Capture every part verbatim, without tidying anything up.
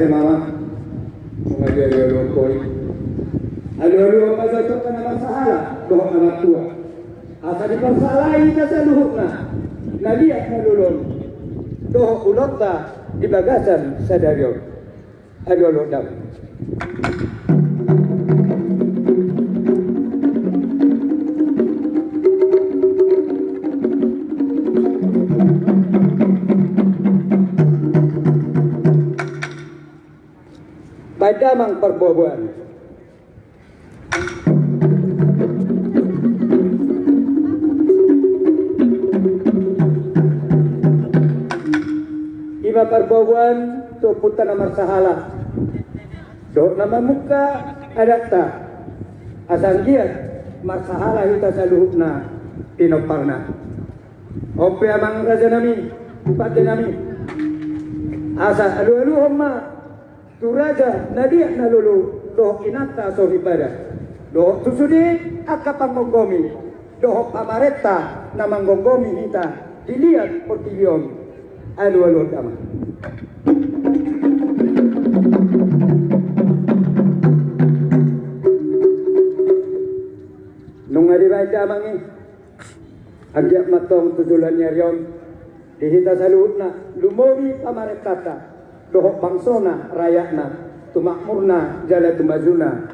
Mama, mangadu alualu on. Alualu on ma jotjot na marsahala dohot na martua. Asa diparsahalai hita saluhutna na liat na lolo on dohot ulaonta di bagasan sadari on. Alualu on damang. Baen damang parboaboaan. I ma parboaboaan tu ompunta na marsahala dohot na mamungka adatta. Asa anggiat marsahala hita saluhutna pinomparna. On pe amang rajanami, pandenami, asa alualuhon ma tu raja na liat na lolo dohot inanta soripada, dohot tu sude angka panggomgomi dohot pamarenta na manggomgomi hita di liat portibi on. Alualu on damang. Nunga dibaen damang i. Anggiat ma antong tu joloan ni ari on di hita saluhutna lumobi pamarentanta dohot bangsona rakyatna tu makmurna jala tu majuna,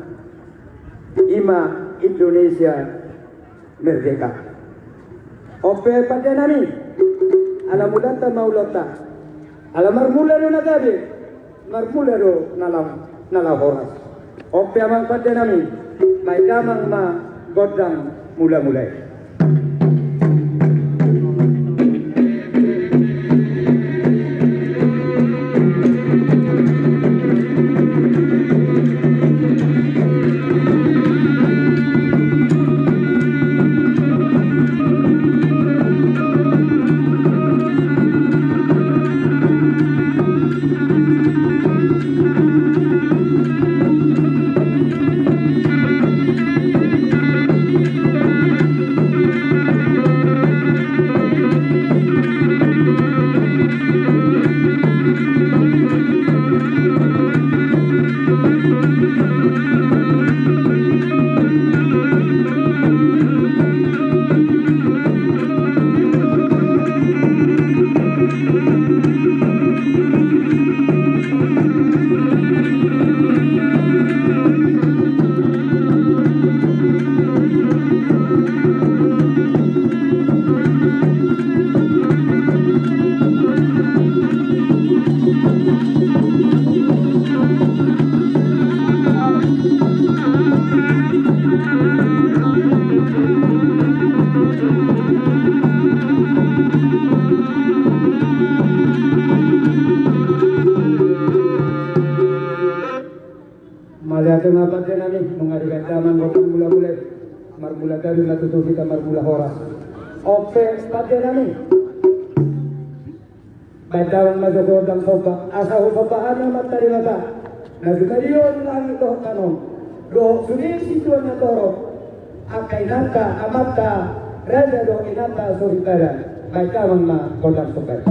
i ma Indonesia merdeka. On pe pandenami, ala mulanta ma ulaonta. Ala marmula do na gabe, marmula do na laho, na laho horas. On pe amang pandenami, baen damang ma gondang mulamula i. Mauliate ma pandenami, nunga dibaen damang gondang mulamula i. Marmula gabe ma tutu hita, marmula horas. On pe pandenami, baen damang ma jo gondang somba, asa husomba hami Amanta Debata na jumadion langit dohot tano on, dohot sude situan na torop, angka inanta, amanta, raja dohot inanta soripada. Baen damang ma gondang somba i.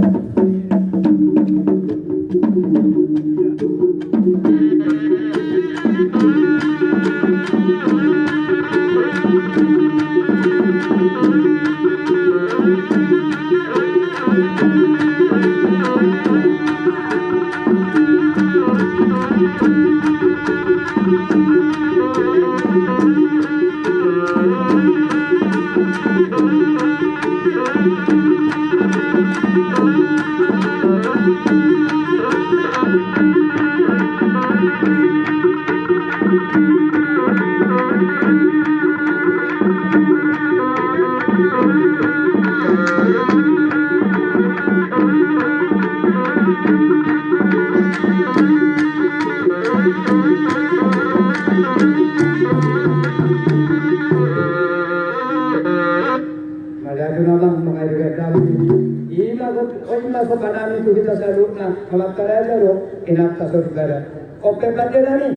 Mauliate ma amang, nunga dibaen damang. I ma, i ma sombanami tu hita saluhutna, amanta raja dohot inanta soripada. On pe pandenami,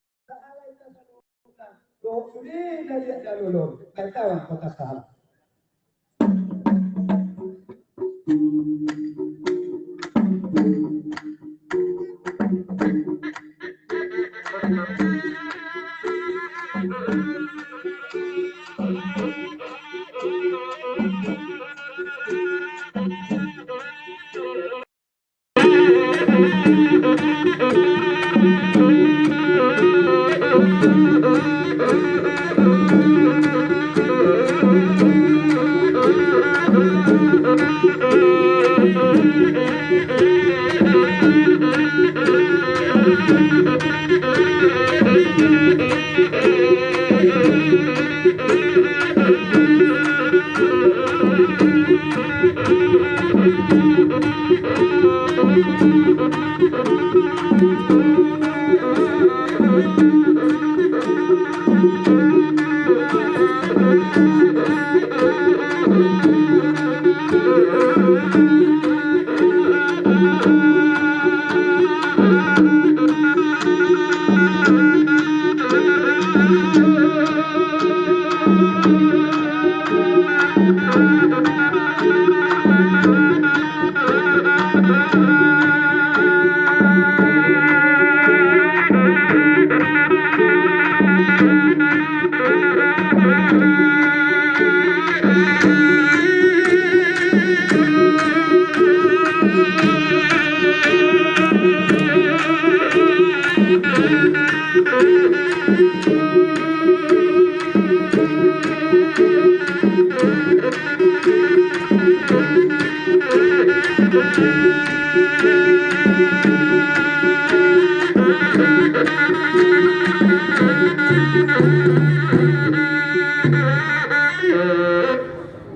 dohot sude na liat na lolo, baen damang gondang sahala.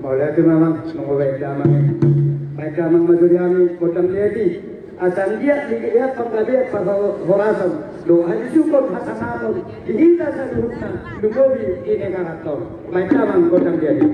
Mauliate ma amang, nunga baen damang i. Baen damang ma jo di hami gondang liat i. Asa anggiat dilean panggabean, parhorasan dohot halisuhon, hasangapon di hita saluhutna, lumobi di negaranta on. Baen damang gondang liat i.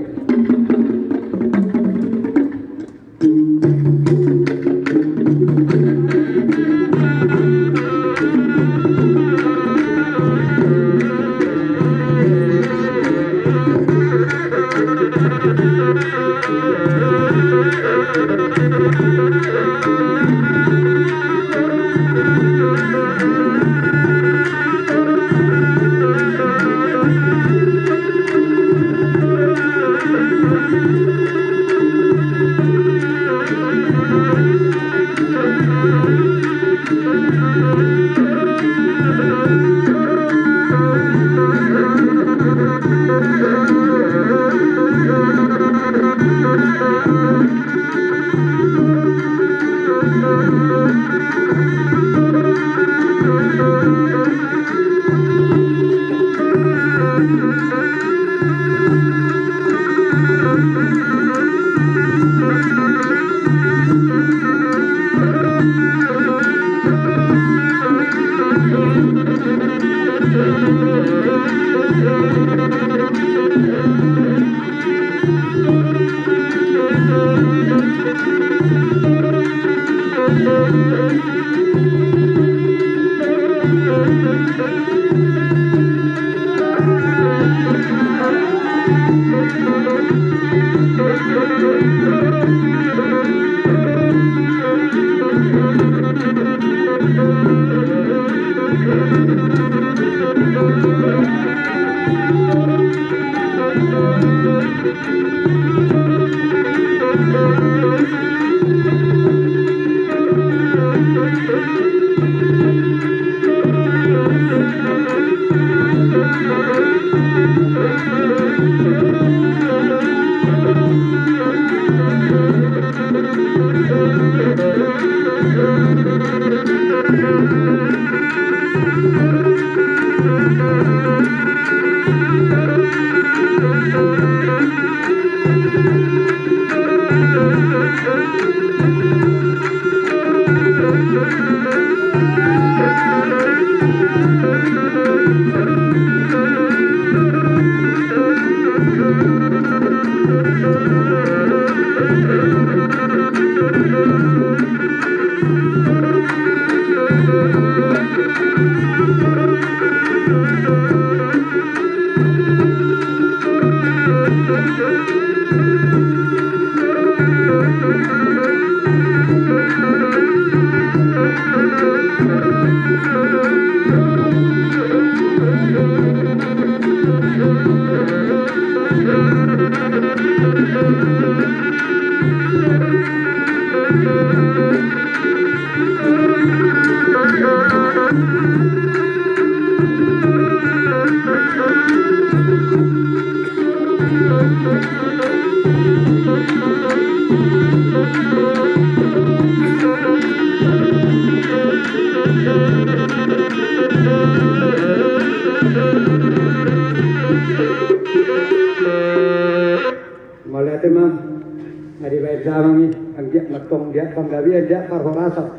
Damang i, anggiat ma tong dia panggabean, dia parhorasan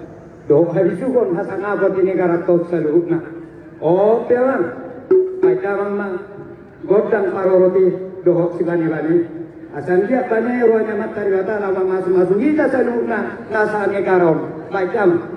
dohot habisuhon hasangapon di negaranta on saluhutna. Ope amang, baen damang ma gondang parorot i dohot sibanebane i. Asa anggiat bane roha ni Amanta Debata laho mamasumasu hita saluhutna na sanegara on. Baen damang.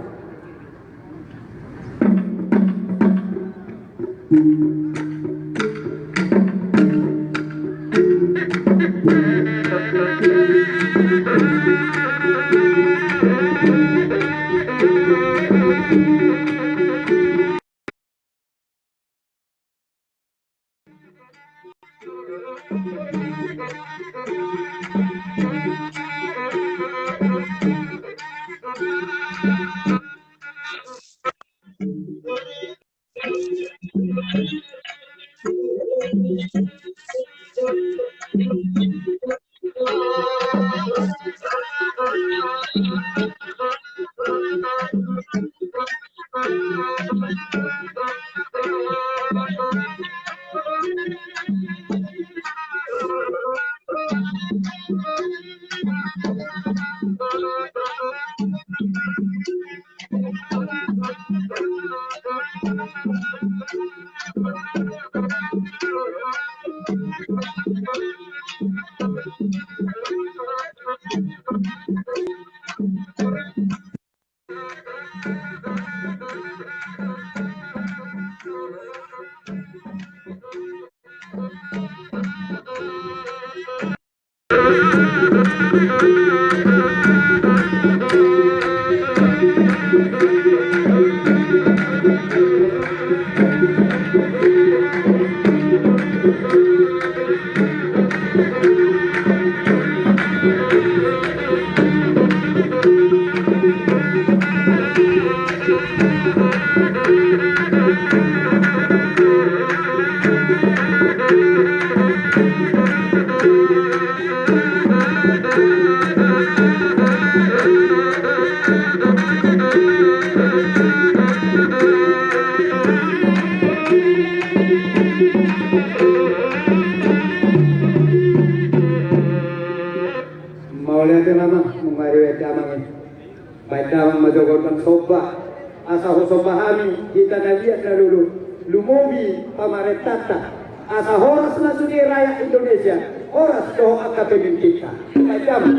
Mauliate ma amang, nunga dibaen damang i. Baen damang ma jo gondang somba, asa husomba hami hita na liat na lolo, lumobi pamarentanta, asa horas ma sude rakyat Indonesia, horas dohot angka pemimpinta. Baen damang.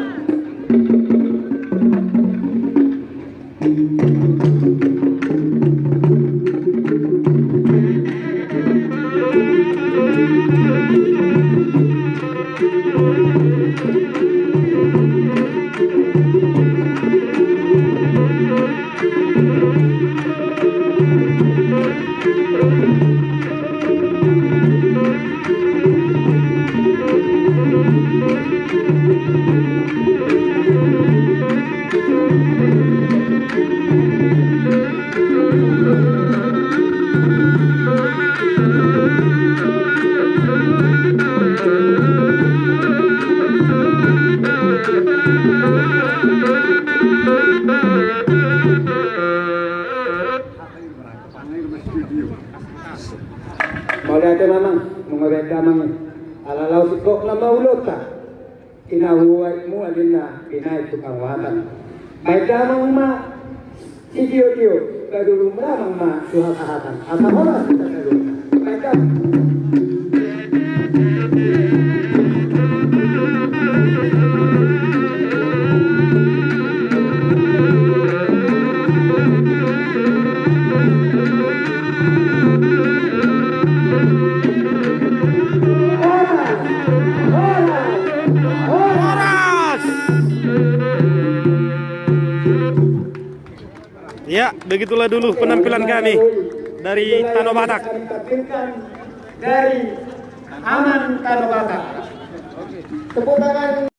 Mauliate ma amang, nunga dibaen damang i. Ala laho singkop nama ulaonta. Tinahuaitmu alinna binaen tu panguhatan. Baen damang ma sitiotio, gadurum damang ma tu hasahatan. Asa horas hita saluhutna. Baen damang. Horas! Horas! Ya, begitulah dulu penampilan kami dari Tano Batak. Dari Amang Tano Batak. Tepuk tangan.